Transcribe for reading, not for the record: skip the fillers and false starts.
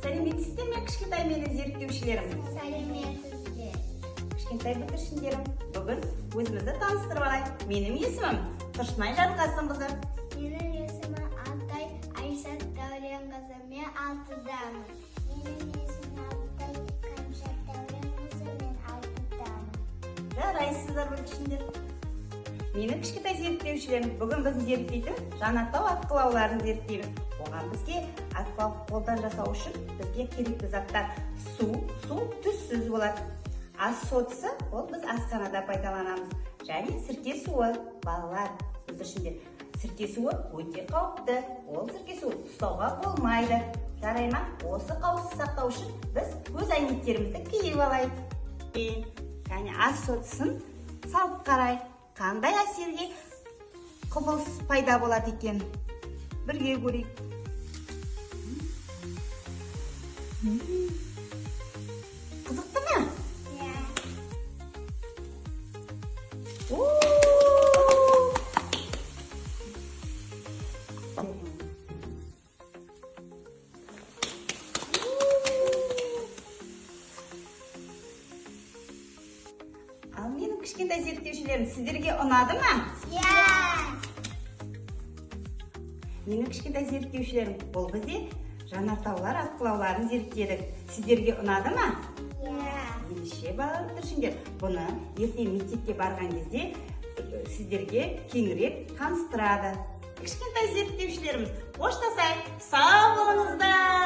Сәлеметсіздер ме, кішкентай менің зерттеушілерім? Сәлеметсіз бе. Кішкентай бүлдіршіндерім, бүгін өзімізді таныстырып алайық. Менің есімім Тұрсынай Жарылқасынқызы. Менің есімім Алтай Айшат Дәуренқызы. Мен 6-дамын. Менің есімім Алтай Қамшат Дәуренқызы. Мен 6-дамын. Жарайсыздар, бүлдіршіндер. Менің кішкентай зерттеушілерім, бүгін біз зерттейтін жанартау атқылауларын зерттейміз. Оған бізге атқылау қолдан жасау үшін бізге керекті заттар су, су түссіз болады. Ас содасы, ол біз асханада пайдаланамыз. Және сірке суы, балалар, бүлдіршіндер. Сірке суы өте қауіпті. Ол сірке суы ұстауға болмайды. Жарай ма? Осы қауіпсіз сақтау үшін біз көз әйнектерімізді киіп алайық. Және ас содасын салып қарайық. Қандай әсерге құбылыс пайда болады екен? Бірге көрейік. Қызықты ма? Иә. Ал менің кішкентай зерттеушілерім, сіздерге ұнады ма? Иә. Менің кішкентай зерттеушілерім, бұл бізде жанартаулар атқылауларын зерттедік. Сіздерге ұнады ма? Иә. Ендеше, балалар, бүлдіршіндер, бұны ертең мектепке барған кезде сіздерге кеңірек таныстырады. Кішкентай зерттеушілеріміз, қоштасайық. Сау болыңыздар.